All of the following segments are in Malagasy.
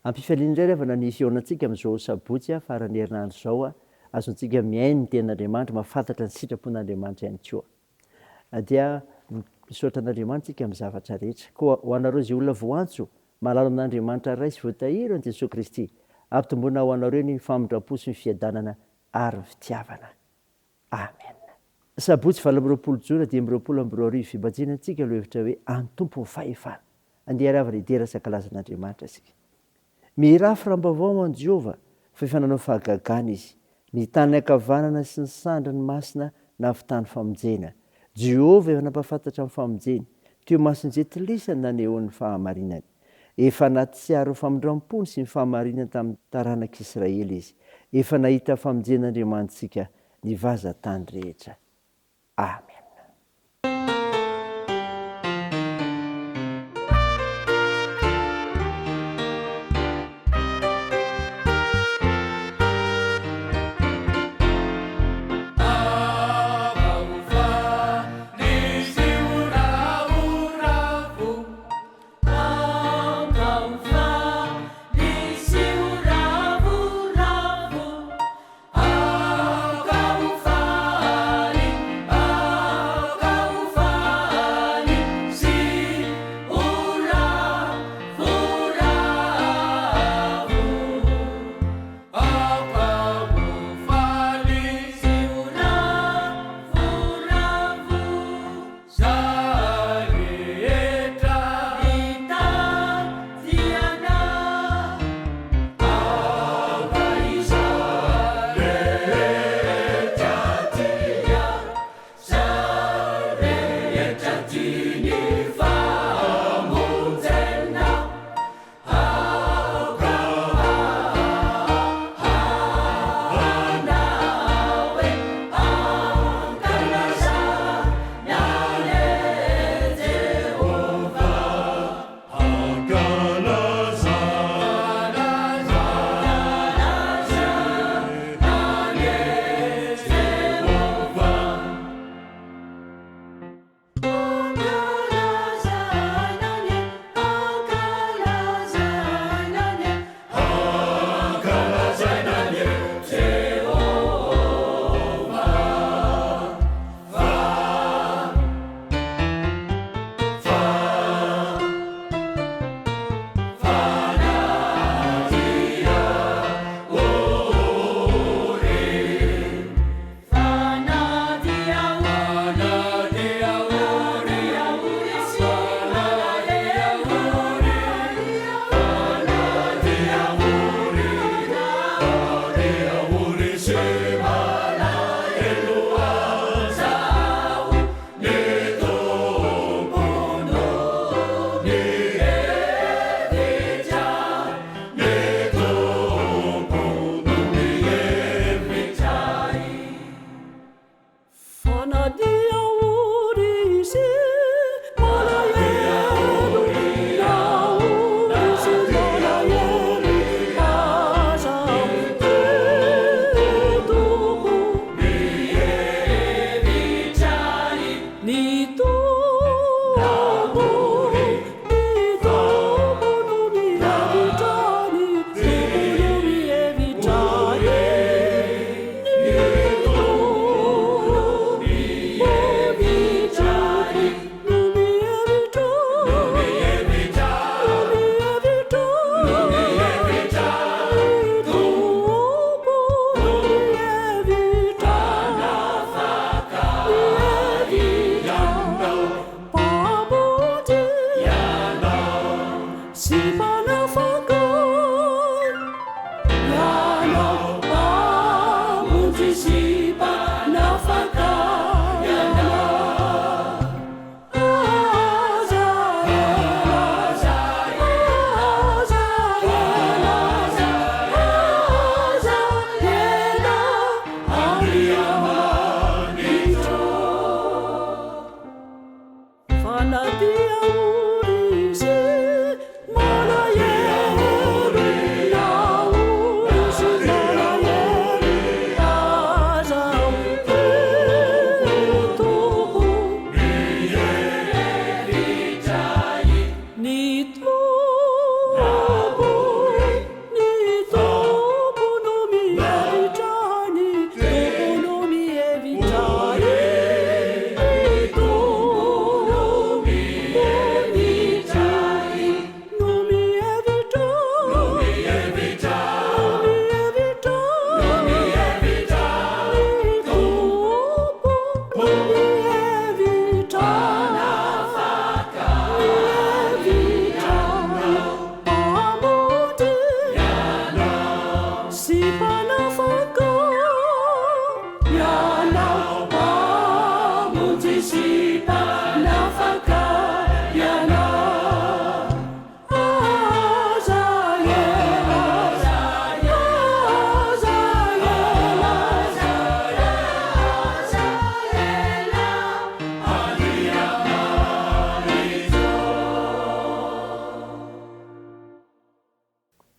Ampifaliana indray ry havana ny fihaonantsika amin'izao sabotsy faran'ny herinandro izao. Azontsika mihaino ny tenin'Andriamanitra, mahafantatra ny sitrapon'Andriamanitra ihany koa. Dia misaotra an'Andriamanitra isika amin'ny zavatra rehetra. Koa ho anareo izay olona voantso, mahalala amin'Andriamanitra Ray sy voatahiry an'i Jesoa Kristy, ampitomboina ho anareo ny famindram-po sy ny fiadanana ary ny fitiavana. Amen. Sabotsy 28 jona 2025, Fibanjinantsika lohahevitra hoe An'ny Tompo ny fahefana. Andeha ary havana hidera sy hankalaza an'Andriamanitra isika. Mihirà firam-baovao ho an'i Jehovah, fa efa nanao fahagagana izy. Ny tanany ankavanana sy ny sandriny masina nahavitany famonjena. Jehovah efa nampahafantatra ny famonjeny, teo imason'ny jentilisa no nanehoany ny fahamarinany. Efa nahatsiaro ny famindram-pony sy ny fahamarinany tamin'ny taranak'Israely izy. Efa nahita famonjen'Andriamanitsika ny vazan-tany rehetra. Amen.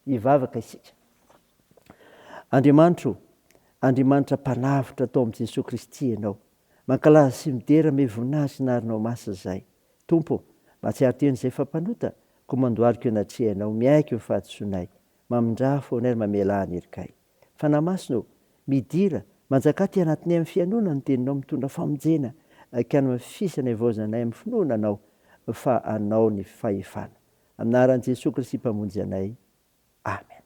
Hivavaka isika. Andriamanitro o, Andriamanitra mpanavotra tao amin'i Jesoa Kristy Ianao. Mankalaza sy midera ame voninahitry ny anaranao masina izahay. Tompo o, mahatsiaro tena izay efa mpanota, koa mandohalika eo anatrehanao, miaiky ny fahadisoanay. Mamindrà fo anay ary mamelà ny herikay. Fanahy Masina ô, midira, manjakà aty anatinay amin'ny fihainoana ny Teninao mitondra famonjena ka hanamafisana hivaozanay amin'ny finoana Anao fa Anao ny fahefana. Amin'ny anaran'i Jesoa Kristy Mpamonjy anay. Amen.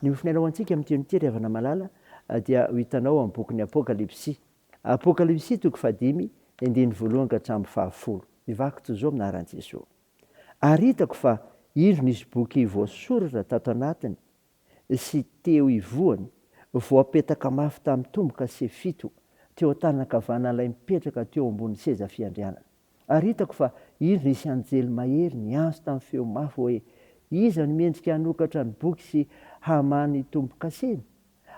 Ny mofon'aina ho antsika amin'ity anio ity ry havana malala dia ho hitanao ao amin'ny bokin'ny Apokalypsy. Apokalypsy toko fahadimy, ny andininy voalohany ka hatramin'ny fahafolo. Mivaky toy izao amin'ny anaran'i Jesoa. Ary hitako fa indro nisy boky voasoratra tato anatiny sy teo ivohony, voapetaka mafy tamin'ny tombo-kase fito, teo an-tanan-kavanan'ilay mipetraka teo ambonin'ny seza fiandrianana. Ary hitako fa indro nisy anjely mahery niantso tamin'ny feo mafy hoe, Iza no mendrika hanokatra ny boky sy hamaha ny tombo-kaseny?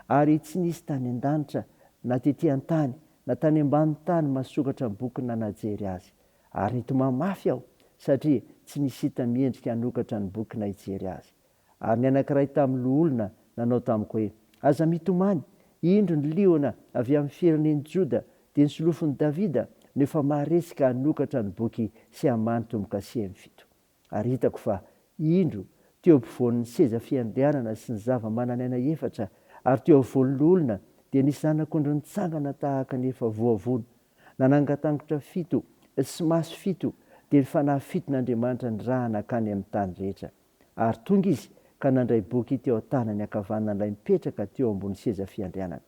Ary tsy nisy tany an-danitra, na tetỳ an-tany, na tany ambanin'ny tany mahasokatra ny boky na nahajery azy. Ary nitomany mafy aho, satria tsy nisy hita miendrika hanokatra ny boky na hijery azy. Ary ny anankiray tamin'ny loholona nanao tamiko hoe, Aza mitomany, indro ny liona avy amin'ny firenen'i Joda, dia ny solofon'i Davida, no efa maharesy ka hanokatra ny boky sy hamaha ny tombo-kasehany fito. Ary hitako fa, indro, teo ampovoan'ny seza fiandrianana sy ny zava-manan'aina efatra, ary teo afovoan'ny loholona, dia nisy zanak'ondry nitsangana tahaka ny efa voavono, nanangan-tangotra fito sy maso fito, dia ny fanahy fiton'Andriamanitra nirahana hankany amin'ny tany rehetra. Ary tonga izy ka nandray boky teo an-tanany ankavanan'ilay mipetraka teo ambony seza fiandrianana.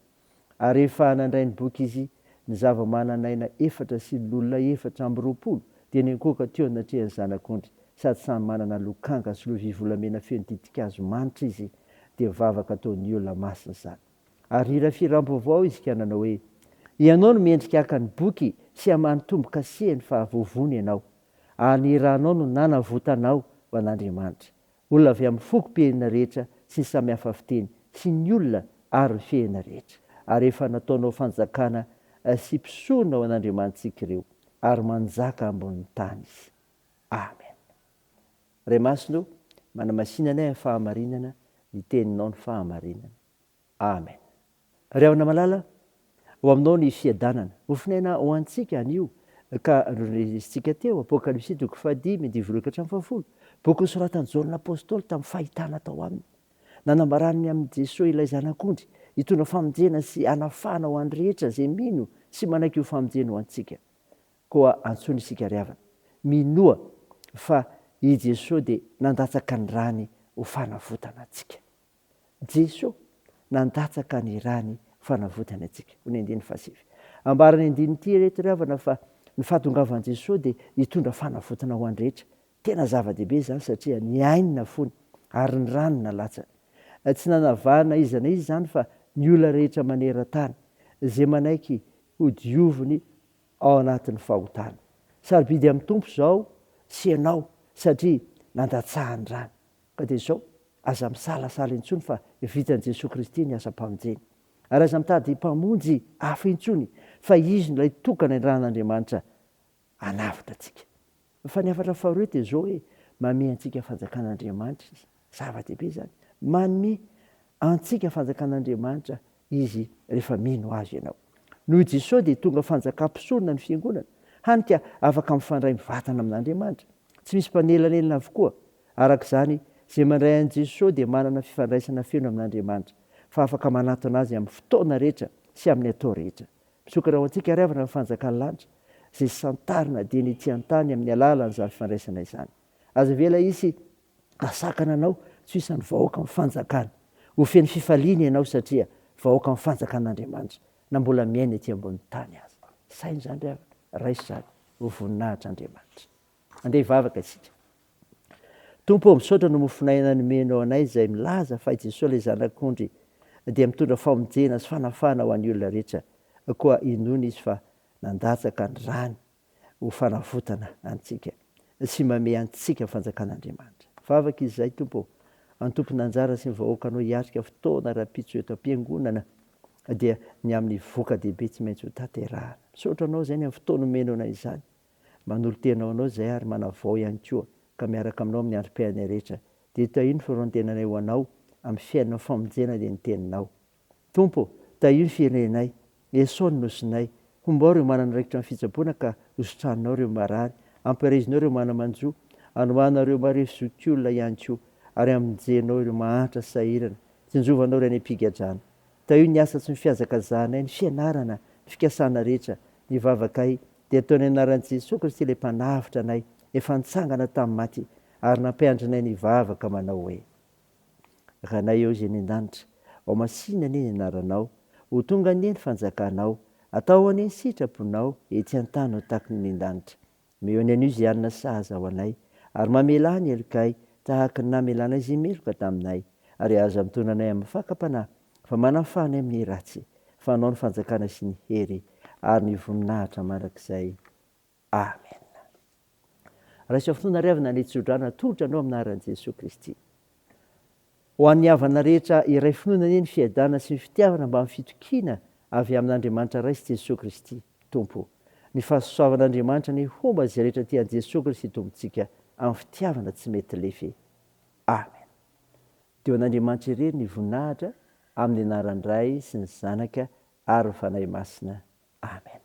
Ary rehefa nandray ny boky izy, ny zava-manan'aina efatra sy ny loholona 24 dia niankohoka teo anatrehan'ny Zanak'ondry, sady samy manana lokanga sy lovia volamena feno ditin-kazo manitra izy, dia vavaka ataon'ny olona masina izany. Ary nihira fihiram-baovao izy ka nanao hoe, Ianao no mendrika haka ny boky sy hamaha ny tombo-kasehiny fa voavono ianao, Ary ny ranao no nanavotanao ho an'Andriamanitra. Olona avy amin'ny fokom-pirenena rehetra sy ny samy hafa fiteny sy ny olona ary ny firenena rehetra. Ary efa nataonao fanjakana sy mpisorona ho an'Andriamanitsika ireo, ary manjaka ambonin'ny tany izy. Amen. Ray Masina o, manamasina anay amin'ny fahamarinana, ny teninao no fahamarinana. Amen. Ry havana malala, ho aminao ny fiadanana. Hofonaina ho antsika anio ka norenesintsika teo, Apokalypsy toko fahadimy, andininy voalohany ka hatramin'ny fahafolo. Boky nosoratan'i Jaona Apostoly tamin'ny fahitana tao aminy. Nanambarany ny amin'i Jesoa ilay Zanak'ondry, hitondra famonjena sy hanafahana ho an'ny rehetra izay mino sy manaiky ho famonjena ho antsika. Koa antsoina isika ry havana, minoa fa i Jesoa dia nandatsaka ny rany ho fanavotana antsika. Jeso nandatsaka ny rany fanavotany antsika. Hoy ny andininy fahasivy. Ambaran'ny andininy ity ireto ry havana fa ny fahatongavan'i Jesoa dia hitondra fanavotana ho an'ny rehetra. Tena zava-dehibe izany satria ny ainy nafoiny ary ny rany nalatsany. Tsy nanavahana iza na iza izany fa ny olona rehetra maneran-tany izay manaiky hodioviny ao anatin'ny fahotana. Sarobidy amin'ny Tompo izao sy ianao satria nandatsahany rany. Ka dia izao, aza misalasala intsony fa vitan'i Jesoa Kristy ny asam-pamonjeny. Ary aza mitady mpamonjy hafa intsony fa Izy no ilay tokana irahan'Andriamanitra hanavotra antsika. Fa ny hafatra faharoa dia izao hoe, manome antsika fanjakan'Andriamanitra Izy. Zava-dehibe izany. Manome antsika fanjakan'Andriamanitra Izy rehefa mino Azy ianao. Noho i Jesoa dia tonga fanjakam-pisorona ny Fiangonana, hany ka afaka mifandray mivantana amin'Andriamanitra. Tsy misy mpanelanelana avokoa. Araka izany, izay mandray an'i Jesoa dia manana fifandraisana feno amin'Andriamanitra, fa afaka manatona Azy amin'ny fotoana rehetra sy amin'ny atao rehetra. Misokatra ho antsika ary havana ny fanjakan'ny lanitra, izay santarina dieny ety an-tany amin'ny alalan'izany fifandraisana izany. Aza avela hisy hahasakana anao tsy ho isan'ny vahoakan'ny fanjakana. Ho feno fifaliana ianao satria vahoakan'ny fanjakan'Andriamanitra, na mbola miaina ety ambonin'ny tany aza. Saino izany ry havana, raiso izany ho voninahitr'Andriamanitra. Andeha hivavaka isika. Tompo ô, misaotra no mofon'aina nomenao anay izay milaza fa i Jesoa ilay Zanak'ondry dia mitondra famonjena sy fanafahana ho an'ny olona rehetra, koa inoana Izy fa nandatsaka ny rany ho fanavotana antsika sy mamehy antsika ny fanjakan'Andriamanitra. Vavaka izay Tompo ô, antompon'anjara sy ny vahoakanao hiatrika fotoana rahampitso eto am-piangonana dia ny amin'ny voka-dehibe tsy maintsy ho tanterahana. Misaotra Anao izay ny amin'ny fotoana omenao anay izany. Manolo-tena ho Anao izay ary manavao ihany koa ka miaraka Aminao amin'ny androm-piainanay rehetra. Dia tahio ny firoan-tenanay ho Anao amin'ny fiainana famonjena dia ny Teninao. Tompo ô, tahio ny firenenay, esao ny nosinay, hombao ireo manana andraikitra amin'ny fitsaboana ka hositraninao ireo marary, ampirezinao ireo mana-manjo, anohanao ireo marefo zokiolona ihany koa, ary amonjenao ireo mahantra sy sahirana, tsinjovanao ireo any am-pigadrana. Tahio ny asa sy ny fihazakazahanay, ny fianarana, ny fikasana rehetra, ny vavakay, dia ataonay anaran'i Jesoa Kristy ilay Mpanavotra anay, efa nitsangana tamin'ny maty, ary nampiandrinay ny vavaka manao hoe. Ranay eo izay any an-danitra, Ao masina anie ny anaranao, Ho tonga anie ny fanjakanao, Atao anie ny sitraponao, Etsy an-tany ho taky ny any an-danitra. Omeo ny anio izay hanina sahaza ho anay, ary mamelà ny helokay, tahaka ny namelanay izay meloka taminay. Ary aza mitondra anay amin'ny fakam-panahy, fa manafaha anay amin'ny ratsy, fa Anao ny fanjakana sy ny hery ary ny voninahitra mandrakizay. Amena. Raiso finoana ry havana ny tsodrano atolotra anao amin'ny anaran'i Jesoa Kristy. Ho an'ny havana rehetra iray finoana anie ny fiadana sy ny fitiavana mbamin'ny fitokiana avy amin'Andriamanitra Ray sy Jesoa Kristy Tompo. Ny fahasoavan'Andriamanitra anie homba izay rehetra tia an'i Jesoa Kristy Tompontsika amin'ny fitiavana tsy mety lefy. Amen. Dia ho an'Andriamanitra irery ny voninahitra amin'ny anaran'ny Ray sy ny Zanaka ary ny Fanahy Masina. Amen.